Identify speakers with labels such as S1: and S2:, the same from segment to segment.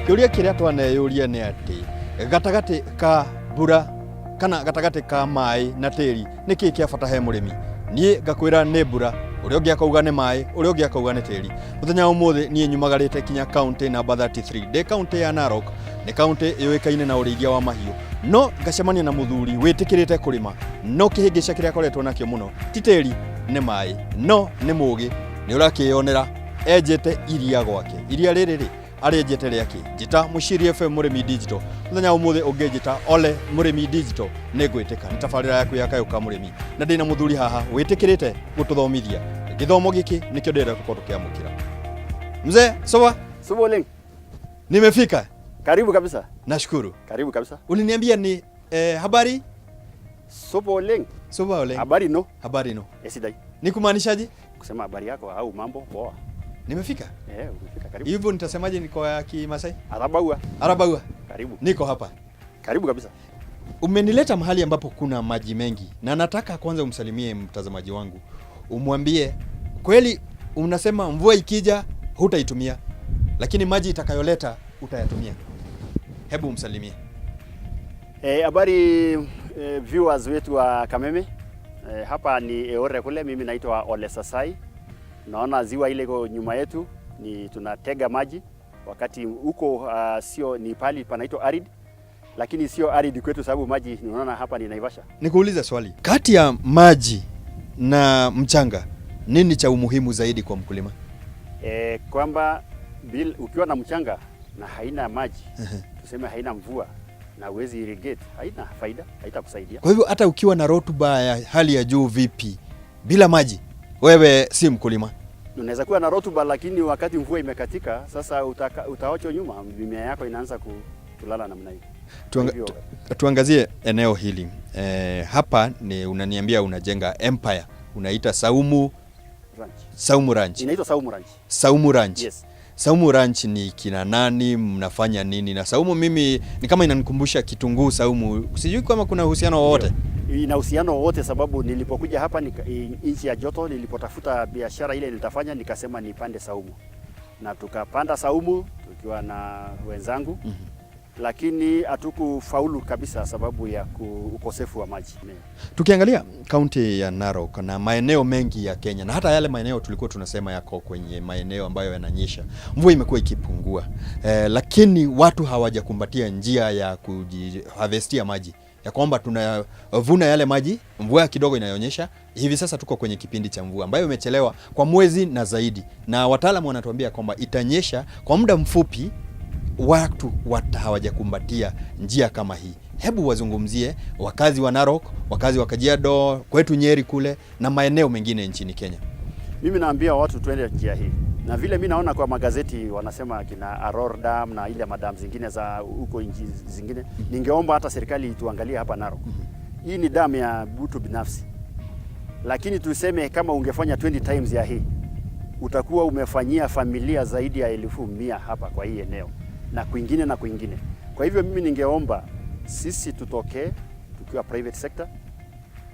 S1: Kĩũria kĩrĩa twaneyũria nĩ atĩ gatagatĩ ka mbura kana gatagatĩ ka maĩ na tĩri, nĩ kĩĩ kĩa bata he mũrĩmi? Niĩ ngakwĩra nĩ mbura, ũrĩa ũngĩ akauga nĩ maĩ, ũrĩa ũngĩ akauga nĩ tĩri. Mũthenya wa ũmũthĩ niĩ nyumagarĩte kinya kaũntĩ namba 33, ndĩ kaũntĩ ya Narok. Nĩ kaũntĩ yũĩkaine na ũrĩithia wa mahiũ, no ngacemania na mũthuri wĩtĩkĩrĩte kũrĩma, no kĩhĩngĩca kĩrĩa akoretwo nakĩo mũno ti tĩri, nĩ maĩ. No nĩ mũgĩ, nĩ ũrakĩyonera enjete iria gwake. Iria rĩrĩ rĩ arĩenjete rĩake. Njĩta Mũciiri FM Mũrĩmi Digital. Mũthenya wa ũmũthĩ ũngĩnjĩta Ole Mũrĩmi Digital nĩ ngwĩtĩka. Nĩ tabarĩra yaku ya Kayũ ka Mũrĩmi, na ndĩna mũthuri haha wĩtĩkĩrĩte gũtũthomithia gĩthomo gĩkĩ, nĩkĩo ndĩrenda tũkorwo tũkĩamũkĩra. Mzee, sawa?
S2: Supa oleng.
S1: Nimefika.
S2: Karibu kabisa.
S1: Nashukuru.
S2: Karibu kabisa.
S1: Uliniambia ni habari?
S2: Supa oleng.
S1: Supa oleng.
S2: Habari ino.
S1: Habari ino.
S2: Esidai.
S1: Ni kumaanishaje?
S2: Kusema habari yako au mambo poa.
S1: Nimefika.
S2: Eh, umefika, karibu.
S1: Hivyo nitasemaje ni kwa Kimasai?
S2: Arabaua.
S1: Arabaua.
S2: Karibu.
S1: Niko hapa.
S2: Karibu kabisa.
S1: Umenileta mahali ambapo kuna maji mengi, na nataka kwanza umsalimie mtazamaji wangu, umwambie kweli unasema mvua ikija hutaitumia, lakini maji itakayoleta utayatumia. Hebu umsalimie.
S2: Habari viewers wetu wa Kameme. Hapa ni Eore kule, mimi naitwa Ole Sasai. Naona ziwa ile iko nyuma yetu, ni tunatega maji wakati huko sio ni pali panaitwa arid, lakini sio arid kwetu sababu maji unaona hapa ni Naivasha.
S1: Nikuulize swali, kati ya maji na mchanga, nini cha umuhimu zaidi kwa mkulima?
S2: Kwamba ukiwa na mchanga na haina maji, tuseme haina mvua na huwezi irrigate, haina faida, haitakusaidia.
S1: Kwa hivyo hata ukiwa na rotuba ya hali ya juu vipi, bila maji wewe si mkulima.
S2: Unaweza kuwa na rotuba lakini wakati mvua imekatika, sasa utaachwa nyuma, mimea yako inaanza kulala namna hii. Hivyo-
S1: Tuangazie eneo hili. Hapa ni unaniambia unajenga empire, unaita Saumu
S2: Ranch.
S1: Saumu Ranch.
S2: Inaitwa Saumu Ranch.
S1: Saumu Ranch.
S2: Yes.
S1: Saumu Ranch ni kina nani? Mnafanya nini na saumu? Mimi ni kama inanikumbusha kitunguu saumu, sijui kama kuna uhusiano wowote.
S2: Ina uhusiano wowote sababu nilipokuja hapa nchi ya joto, nilipotafuta biashara ile nitafanya, nikasema nipande saumu, na tukapanda saumu tukiwa na wenzangu, lakini hatukufaulu kabisa sababu ya ukosefu wa maji.
S1: Tukiangalia kaunti ya Narok na maeneo mengi ya Kenya na hata yale maeneo tulikuwa tunasema yako kwenye maeneo ambayo yananyesha, mvua imekuwa ikipungua, lakini watu hawajakumbatia njia ya kujiharvestia maji, ya kwamba tunavuna yale maji mvua kidogo inayonyesha. Hivi sasa tuko kwenye kipindi cha mvua ambayo imechelewa kwa mwezi na zaidi, na wataalamu wanatuambia kwamba itanyesha kwa muda mfupi. Watu hawajakumbatia njia kama hii. Hebu wazungumzie wakazi wa Narok, wakazi wa Kajiado, kwetu Nyeri kule na maeneo mengine nchini Kenya.
S2: Mimi naambia watu tuende njia hii, na vile mi naona kwa magazeti wanasema kina Aror Dam na ile madam zingine za huko nchi zingine, ningeomba hata serikali ituangalie hapa Narok. Hii ni dam ya mtu binafsi, lakini tuseme kama ungefanya 20 times ya hii, utakuwa umefanyia familia zaidi ya 100,000 hapa kwa hii eneo na kwingine na kwingine. Kwa hivyo mimi ningeomba sisi tutokee tukiwa private sector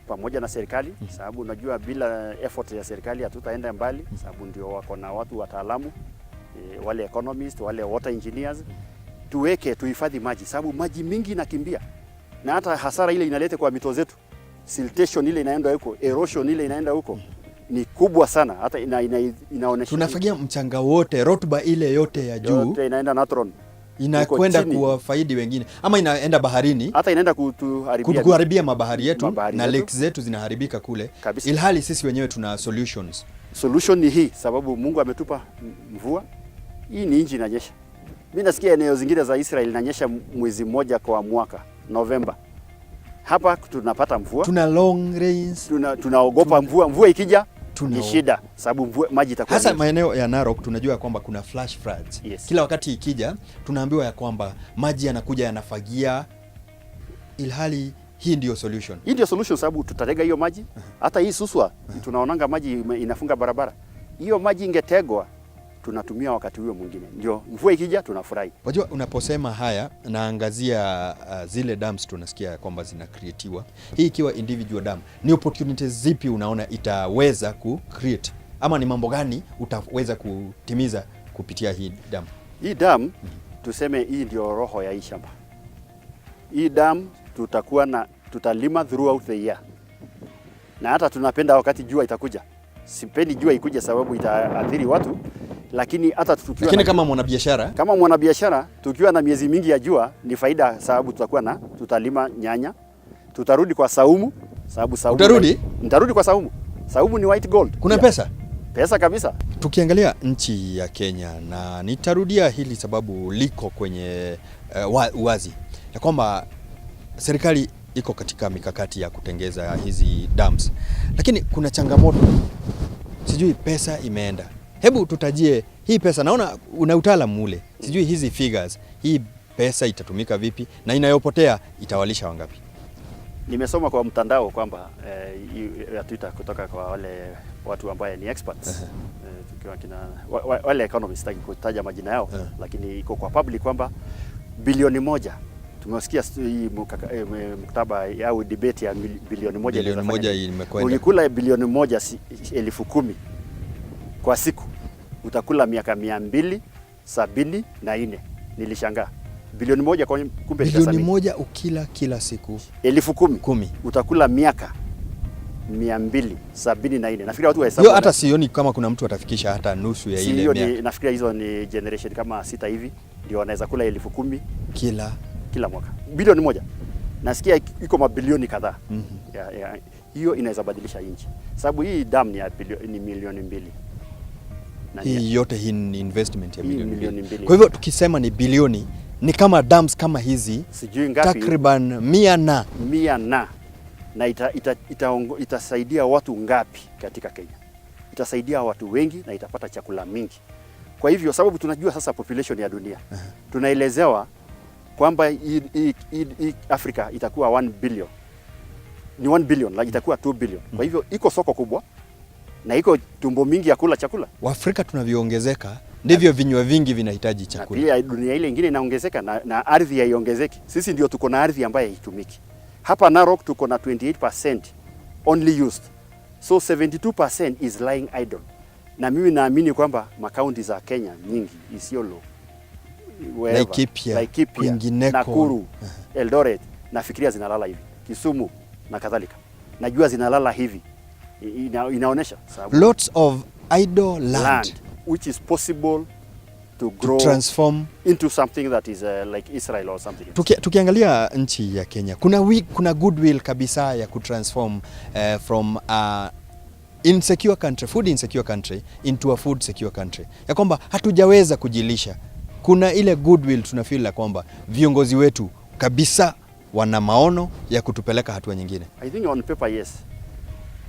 S2: pamoja na serikali, sababu unajua bila effort ya serikali hatutaenda mbali, sababu ndio wako na watu wataalamu, wale economist, wale water engineers, tuweke tuhifadhi maji, sababu maji mingi inakimbia, na hata hasara ile inaleta kwa mito zetu, siltation ile inaenda huko, erosion ile inaenda huko ni kubwa sana, hata inaonesha
S1: Tunafagia mchanga wote, rotuba ile yote ya juu
S2: yote inaenda Natron,
S1: inakwenda
S2: chini.
S1: Kuwafaidi wengine ama inaenda baharini
S2: hata inaenda kutuharibia
S1: kuharibia mabahari yetu
S2: mabahari
S1: na
S2: zetu.
S1: Lakes zetu zinaharibika kule,
S2: Kabisa.
S1: ilhali sisi wenyewe tuna solutions.
S2: Solution ni hii, sababu Mungu ametupa mvua. Hii ni nchi inanyesha. Mimi nasikia eneo zingine za Israel inanyesha mwezi mmoja kwa mwaka, Novemba. Hapa tunapata mvua,
S1: Tuna long rains.
S2: Tunaogopa mvua. Mvua ikija ni shida, sababu mvua maji itakuwa
S1: Hasa
S2: mingi.
S1: Maeneo ya Narok tunajua kwamba kuna flash floods. Kila wakati ikija tunaambiwa ya kwamba maji yanakuja yanafagia, ilhali hii ndiyo solution.
S2: Hii ndio solution, sababu tutatega hiyo maji. Hata hii Suswa tunaonanga maji inafunga barabara. Hiyo maji ingetegwa, tunatumia wakati huo mwingine, ndio mvua ikija tunafurahi.
S1: Wajua, unaposema haya naangazia zile dams tunasikia ya kwamba zina creatiwa, hii ikiwa individual dam, ni opportunities zipi unaona itaweza ku create ama ni mambo gani utaweza kutimiza kupitia hii dam?
S2: Hii dam Tuseme hii ndio roho ya hii shamba. Hii dam tutakuwa na tutalima throughout the year, na hata tunapenda wakati jua itakuja. Sipendi jua ikuja sababu itaathiri watu, lakini hata tukiwa
S1: Lakini
S2: na,
S1: kama mwanabiashara
S2: kama mwanabiashara tukiwa na miezi mingi ya jua ni faida, sababu tutakuwa na tutalima nyanya, tutarudi kwa saumu sababu saumu
S1: Utarudi?
S2: Nitarudi kwa saumu. Saumu ni white gold.
S1: Kuna
S2: Yeah.
S1: pesa.
S2: Pesa kabisa.
S1: Tukiangalia nchi ya Kenya, na nitarudia hili sababu liko kwenye uwazi ya kwamba serikali iko katika mikakati ya kutengeza hizi dams, lakini kuna changamoto, sijui pesa imeenda. Hebu tutajie hii pesa, naona una utaalamu ule, sijui hizi figures, hii pesa itatumika vipi na inayopotea itawalisha wangapi?
S2: Nimesoma kwa mtandao kwamba ya Twitter kutoka kwa wale watu ambaye ni experts, tukiwa kina wale economists, sitaki kutaja majina yao, lakini iko kwa public kwamba 1 bilioni, tumesikia hii mkataba au debate ya 1 bilioni
S1: Bilioni
S2: inaweza fanya
S1: moja
S2: nini.
S1: imekwenda.
S2: Ukikula 1 bilioni 10,000 kwa siku utakula miaka 274. Nilishangaa 1 bilioni kumbe ni pesa
S1: Bilioni
S2: mingi.
S1: moja ukila kila siku
S2: 10,000
S1: kumi.
S2: Utakula miaka 274. Nafikiria watu wahesabu.
S1: Hiyo hata sioni kama kuna mtu atafikisha hata nusu ya
S2: Si
S1: ile
S2: hiyo
S1: miaka
S2: ni, nafikiria hizo ni generation kama sita hivi ndio wanaweza kula 10,000
S1: kila
S2: kila mwaka. 1 bilioni. Nasikia iko mabilioni kadhaa. Ya, hiyo inaweza badilisha nchi. Sababu hii dam ni ya ni 2 milioni. Na ni
S1: Hii yote hii ni investment ya
S2: Hii
S1: milioni
S2: milioni
S1: mbili.
S2: mbili.
S1: Kwa hivyo tukisema ni bilioni ni kama dams kama hizi
S2: sijui ngapi
S1: takriban mia na
S2: mia na itasaidia watu ngapi katika Kenya? Itasaidia watu wengi na itapata chakula mingi. Kwa hivyo sababu tunajua sasa population ya dunia, tunaelezewa kwamba hii Afrika itakuwa 1 billion, ni 1 billion, like itakuwa 2 billion. Kwa hivyo iko soko kubwa na iko tumbo mingi ya kula chakula.
S1: Waafrika tunavyoongezeka ndivyo vinywa vingi vinahitaji
S2: Na
S1: chakula.
S2: pia dunia ile ingine inaongezeka na ardhi haiongezeki. Sisi ndio tuko na ardhi ambayo haitumiki. Hapa Narok tuko na 28% only used. So 72% is lying idle. Na mimi naamini kwamba makaunti za Kenya nyingi, Isiolo, wherever,
S1: Laikipia,
S2: Laikipia,
S1: kwingineko.
S2: Nakuru, Eldoret, nafikiria zinalala hivi. Kisumu na kadhalika. Najua zinalala hivi. Inaonyesha sababu
S1: Lots of idle land,
S2: land which is possible to
S1: to
S2: grow
S1: transform
S2: into something that is like Israel or something.
S1: Tukiangalia nchi ya Kenya kuna goodwill kabisa ya kutransform from a insecure country, food insecure country into a food secure country, ya kwamba hatujaweza kujilisha. Kuna ile goodwill tunafeel ya kwamba viongozi wetu kabisa wana maono ya kutupeleka hatua nyingine.
S2: I think on paper, yes.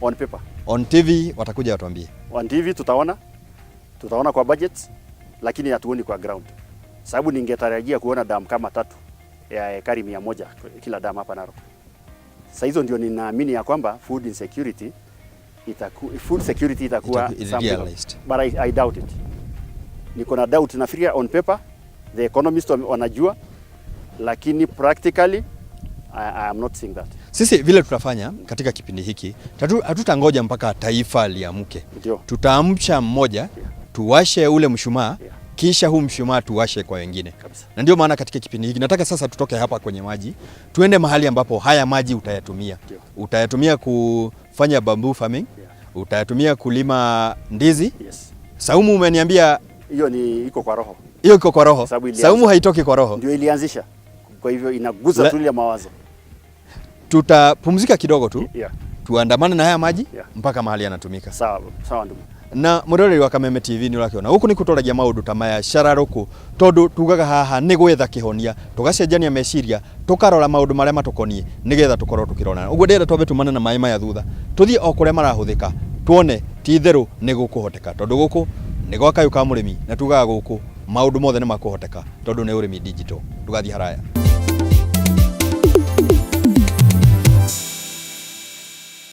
S2: On paper.
S1: On TV watakuja watuambie.
S2: On TV tutaona kwa budgets, lakini hatuoni kwa ground. Sababu ningetarajia kuona dam kama tatu ya ekari 100 kila dam hapa Narok. Sasa hizo ndio ninaamini ya kwamba food security itakuwa
S1: Itaku- realized.
S2: But I doubt it. Niko na doubt, nafikiria on paper the economists wanajua, lakini practically I am not seeing that.
S1: Sisi vile tutafanya katika kipindi hiki, hatutangoja mpaka taifa liamke.
S2: Ndio.
S1: Tutaamsha mmoja, tuwashe ule mshumaa, kisha huu mshumaa tuwashe kwa wengine.
S2: Kabisa.
S1: Na ndio maana katika kipindi hiki nataka sasa tutoke hapa kwenye maji, tuende mahali ambapo haya maji utayatumia.
S2: Ndio.
S1: Utayatumia kufanya bamboo farming, utayatumia kulima ndizi.
S2: Yes.
S1: Saumu umeniambia
S2: Hiyo ni iko kwa roho.
S1: Hiyo iko kwa roho.
S2: Sababu ilianza.
S1: Saumu haitoki kwa roho.
S2: Ndio ilianzisha. Kwa hivyo inaguza tu ile mawazo.
S1: Tutapumzika kidogo tu, tuandamane na haya maji mpaka mahali yanatumika.
S2: Sawa, sawa ndugu.
S1: Na mwiroreri wa Kameme TV nĩ ũrakĩona gũkũ nĩ kũtoragia maũndũ ta maya cararũkũ tondũ tugaga haha nĩ gwetha kĩhonia, tũgacenjania meciria, tũkarora maũndũ marĩa matũkoniĩ nĩgetha tũkorwo tũkĩrorana. Ũguo ndĩrenda twambe tumane na maĩ maya, thutha tũthiĩ o kũrĩa marahũthĩka, tuone ti itherũ nĩ gũkũhoteka, tondũ gũkũ nĩ gwa kayũ ka mũrĩmi na tugaga gũkũ maũndũ mothe nĩ makũhoteka tondũ nĩ ũrĩmi digital. Ndũgathiĩ haraya.